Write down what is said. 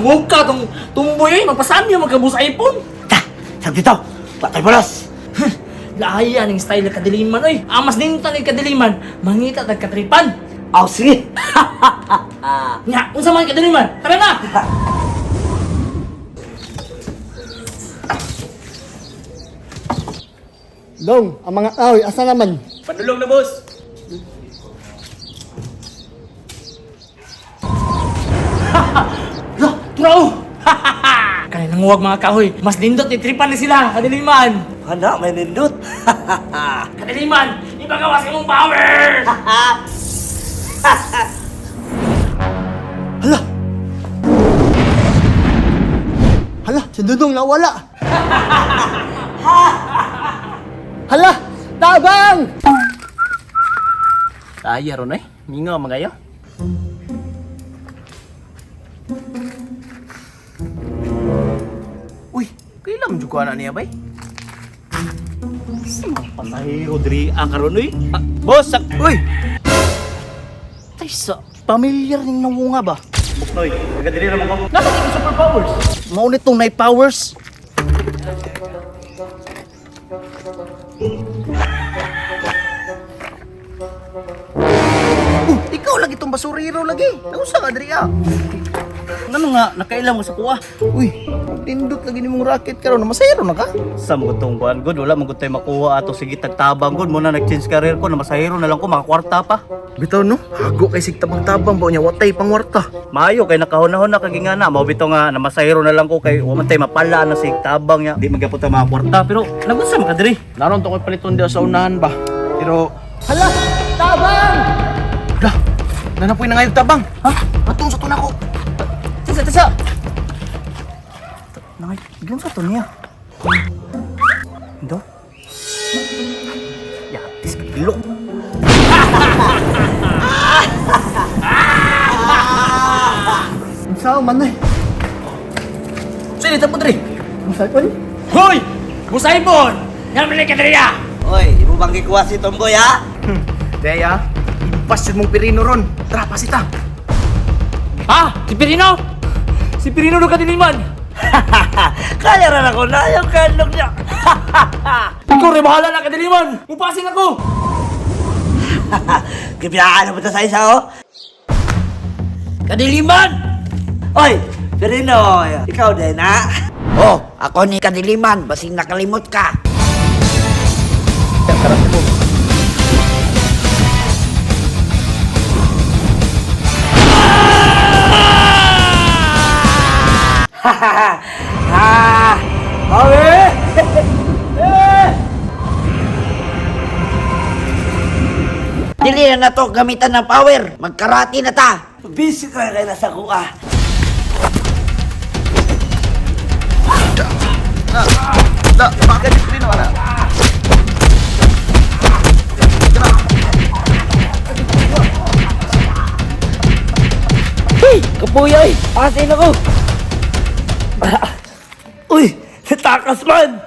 Huwag ka tong tumboy ay, magpasamyo magkabus iPhone. Ta, sag dito. Patay bolos. Lahayan ang style ng kadiliman oy. Amas nintan ni kadiliman, mangita tag katripan. Aw, sige. Nya, unsa man kadiliman? Tara na. Dong, ang mga kahoy, asa naman? Panulong na, boss. Lah, turao. Kanay nanguwag mga kahoy, mas nindot ni tripan ni sila kadiliman. Ana, may nindot. Kadiliman, ipagawas imong power. Hala! Hala, si Dudong nawala. Hala, tabang! Kaya ron eh. Mingaw magayo. Uy, kailan mo ko na niya bay? Pasahero diri ang karon oy. Ah, boss, sak Uy! Tay sa pamilyar ning nawunga ba? Buknoy, taga diri ra man ko. Nasa ning superpowers? Maunit tong night powers. Ikaw lagi tong basurero lagi. Nausa ka diri ah. Ngano nga nakailam ka sa kuha? Uy, tindot lagi nimong racket karon masayro na ka. Sa mga tong kuan good, wala man gud tay makuha ato sige tagtabang good mo na nag-change career ko na masahero na lang ko makakwarta pa. Bitaw no, hago kay sig tabang-tabang ba niya watay pangwarta. Maayo kay nakahunahon na kag nga na mao bitaw nga na masahero na lang ko kay wa man tay mapala na sig tabang niya. Di magyapon ta makakwarta pero nagunsa man ka diri? Naron to koy paliton diha sa unahan ba. Pero Hala, tabang! Lah, nanapoy na ngayog tabang. Ha? Atong sa tunako. Tasa tasa. Nangay, giun sa to niya. Indo? Yatis ka ilok. Saan man eh? Sino tapon diri? Ang cellphone? Hoy, bus iPhone. Nga ka diri ah. Oy, imo bang gikuha si Tomboy ha? Deya, impas yun mong pirino ron. Tara, pasita. Ha? Si Pirino? Si Pirino do kadiliman. Kaya ra na ko na yung kalog niya. Ikaw rin bahala na kadiliman. Mupasin ako. Gibiyaan na ba ta sa isa oh? Kadiliman! Oy, Perino, ikaw din ha? Oh, ako ni Kadiliman, basing nakalimot ka. Ah, awe! Dili na nato gamitan ng power. Magkarate na ta. Busy ka na sa kuha. Da, bakit yung pirino ana? Hey, kapuyoy! Asin ako! Uy, natakas man!